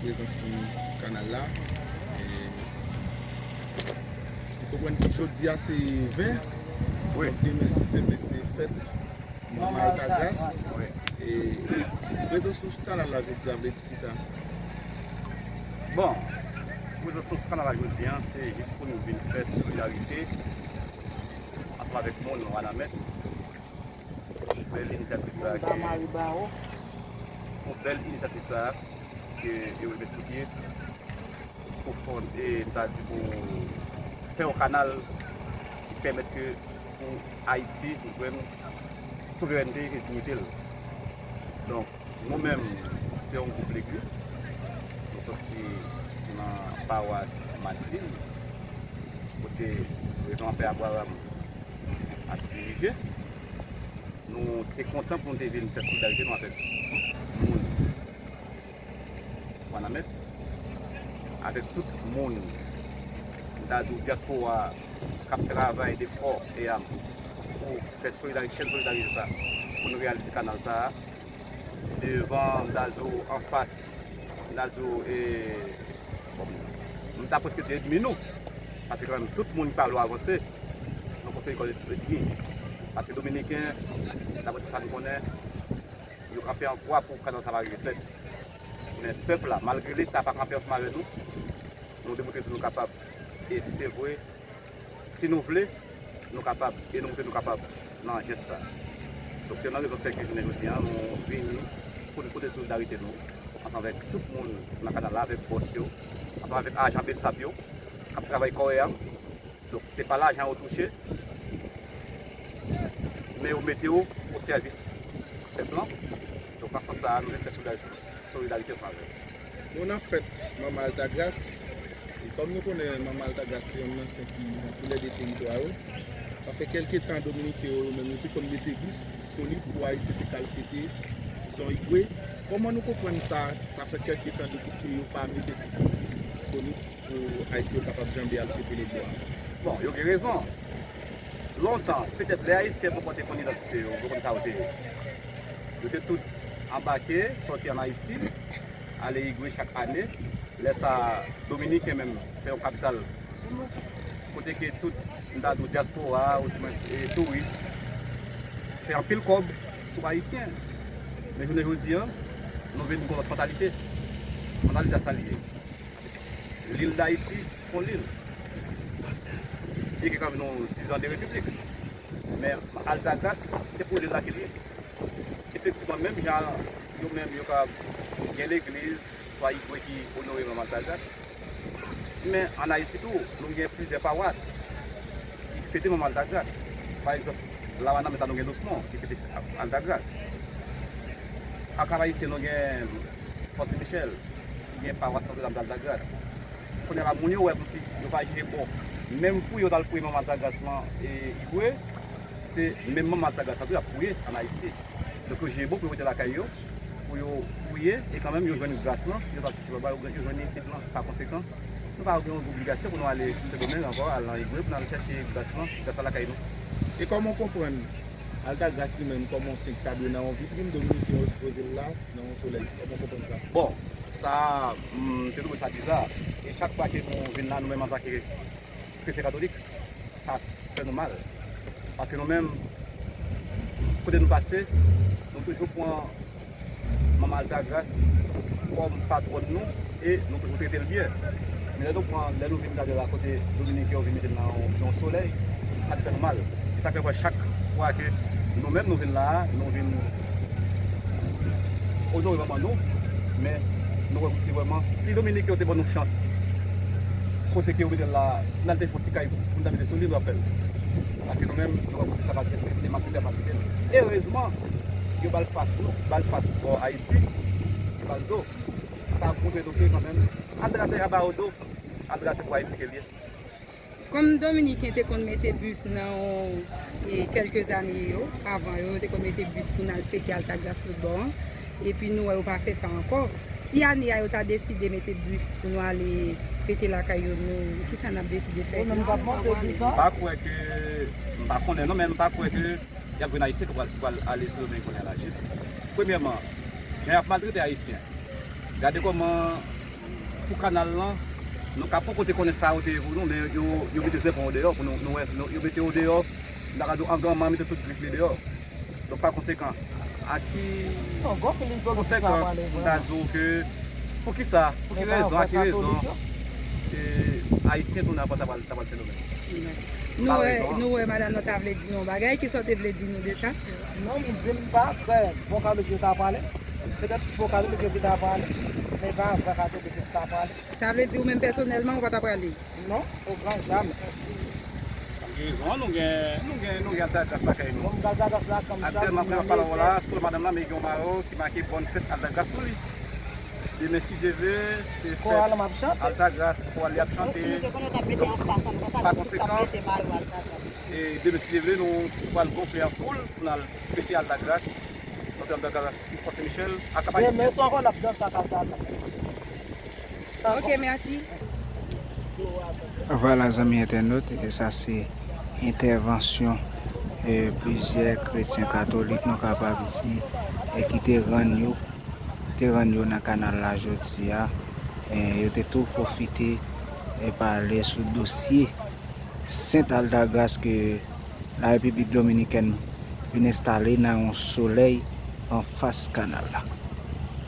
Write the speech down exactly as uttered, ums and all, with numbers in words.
Prezans nou sou kanal la. E, nou konprann ke jodi a se ven. Wi. Donk demen, si Dye vle, se fèt Manman Altagras. Wi. E prezans nou sou kanal la jodi a vle di kisa? Bon, prezans nou sou kanal la jodi a, se jis pou nou vin fè solidarite ansanm avèk moun Wanament. Bèl inisyativ sa a ki, pou bèl inisyativ sa a ke yo met sou pye pou fon-, e, ta di pou fè yon kanal ki pèmèt ke pou Ayiti pou jwenn souverènte e diyite l. Donk, nou menm, se yon gwoup legliz. Nou soti nan pawas Madlin, kote Reveran Pè Abraham ap dirije. Nou te kontan pou nou te vin fè solidarite nou avèk moun Wanament, avèk tout moun, m ta di w, dyaspora k ap travay de kò e am pou fè solidari-, chèn solidarite sa, pou nou reyalize kanal sa a. Devan, m ta di w, anfas, m ta di w, e, bon, m ta prèske di ènmi nou. Paske kanmenm, tout moun ki pa vle w avanse, nou konsidere kòm ènmi. Paske Dominiken, daprè tout sa nou konnen, yo kanpe an kwa pou kanal sa pa rive fèt. Men pèp la, malgre Leta pa kanpe ansanm avè nou, nou demontre ke nou kapab. E se vre, si nou vle, nou kapab. E nou montre nou kapab nan jès sa. Donk, se nan rezon k fè ke jounen jodi a, nou vini pou nou pote solidarite nou, ansanm avèk tout moun nan kanal la, avèk bòs yo, ansanm avèk ajan BSAP yo, k ap travay kò e am. Donk, se pa lajan yo touche, men yo mete yo o sèvis pèp lan. Donk, nan sans sa a, nou vin fè solidarite, solidarite ansanm avè yo. Nou nan fèt Manman Altagras. E kòm nou konnen Manman Altagras se yonn nan sen ki nan koulè de teritwa yo, sa fè kèlke tan Dominiken yo, yo menm, yo te konn mete bis disponib pou Ayisyen te ka al fete San Igwe. Kòman nou konprann sa? Sa fè kèlke tan depi ke yo pa mete dis-, bis disponib pou Ayisyen yo kapab janbe al fete Lèbwa. Bon, yo gen rezon. Lontan, petèt lè Ayisyen poko te konn idantite yo, yo konn sa yo te ye. Yo te tout anbake, sòti ann Ayiti, ale Igwe chak ane. Lè sa a, Dominiken menm fè yon kapital sou nou, kote ke tout, m ta di w, dyaspora, oudimwens, e, touris, fè anpil kòb sou Ayisyen. Men jounen jodi a, nou vin gen yon lòt mantalite. Mantalite a sa l ye. Lil Dayiti se yon lil. Byenke kanmenm nou divize an de repiblik. Men Altagras, se pou lil la ke l ye. Efektivman, menm jan yo menm yo ka gen legliz, swa Igwe ki onore Manman Altagras. Men ann Ayiti tou, nou gen plizyè pawas ki fete Manman Altagras. Pa egzanp, la Wanament la nou gen Dosmon ki fete Altagras. Ak Kap Ayisyen nou gen Fò Sen Michèl, ki gen pawas Nòtredam Altagras. Kounye a la, moun yo wè kòmsi yo pa jije bon. Menm pou yo t al priye Manman Altagras lan, e, Igwe, se menm Manman Altagras la tou y ap priye ann Ayiti. Donk, yo jije bon pou yo rete lakay yo, pou yo priye, e kanmenm yo jwenn gras lan, yo t al chèche lòtbò, yo jwenn isit lan. Pa konsekan, nou pa gen yon obligasyon pou nou ale Sendomeng ankò, al nan Igwe, pou n al chèche gras lan, gras la lakay nou. E kòman w konprann Altagras li menm kòman yon sen ki ta dwe nan yon vitrin, Dominiken yo ekspoze l la nan yon solèy? Kòman w konprann sa? Bon, sa, m te twouve sa biza. E chak fwa ke nou vin la, nou menm antanke kretyen katolik, sa fè nou mal. Paske nou menm, kote nou pase, nou toujou pran Manman Altagras kòm patwòn nou e nou toujou trete l byen. Men lè nou pran, lè nou vin gade la kote Dominiken yo vin mete l nan yon, yon solèy, sa t fè nou mal. E sa k fè kwè chak fwa ke nou menm nou vin la a, nou vin onore manman nou, men nou wè kòmsi vrèman, si Dominiken yo te ban nou chans, kote ke yo mete l la, n al te fè yon ti kay pou n ta mete sou li, nou ap fè l. Paske nou menm, nou wè kòmsi sa pase, se, se malfektè k ap mete l. Erezman, yo ba l fas nou, ba l fas bò Ayiti, yo ba l do. Sa ap montre nou ke kanmenm, Altagras te ka ba yo do, Altagras se pou Ayiti ke l ye. Kòm Dominiken te konn mete bis nan, e, kèlke zane yo, avan yo, yo te konn mete bis pou n al fete Altagras lòt bò an, epi nou wè yo pa fè sa ankò. Si ane a yo ta deside mete bis pou nou ale fete lakay yo, nou, kisa n ap deside fè? Yo menm p ap monte bis lan? M pa kwè ke, m pa konnen non, men m pa kwè ke y ap jwenn Ayisyen ki pral, ki pral ale Sendomeng kounye a la. Jis, premyèman, jan y ap maltrete Ayisyen. Gade kòman Pou kanal lan, nou ka poko te konnen sa yo te ye pou nou, men yo, yo mete zèpon yo deyò pou nou, nou wè, nou, yo mete yo deyò, m ta ka di w anganman mete tout grif li deyò. Donk, pa konsekan, a ki konsekans m ta di w ke, pou ki sa, pou ki rezon, a ki rezon e, Ayisyen tounen ankò ta pral, ta pral Sendomeng? Nou wè, nou wè madanm nan ta vle di nou yon bagay, kisa w te vle di nou de sa? Non, m di m pa kwè bon Katolik yo ta prale. Petèt fo Katolik yo ki ta prale, men pa vrè Katolik yo ki ta prale. Sa vle di ou menm pèsonèlman ou pa ta prale? Non, o gran jamè. Paske rezon an, nou gen, nou gen, nou gen Altagras lakay nou. Bon, Altagras lakay m. Aktyèlman, apre m ap pale w la, sou madanm lan, men gen yon mayo ki make bòn fèt Altagras sou li. Demen, si Dye vle, se fèt Altagras, koral li ap chante. Donk, pa konsekan, e demen, si Dye vle, nou pral gonfle an foul pou n al fete Altagras. Notre Dame d'Altagras, Île Fort Saint-Michel, a Cap Haïtien. Demen swa, n ap danse ak Altagras. Ok, mèsi. Vwala, zanmi entènot, e sa se entèvansyon, e, plizyè kretyen katolik, nou kapab di, e ki te rann yo, te rann yo nan kanal la jodi a. E yo te tou pwofite, e, pale sou dosye Sent Altagras ke la Repiblik Dominikèn vin enstale nan yon solèy anfas kanal la.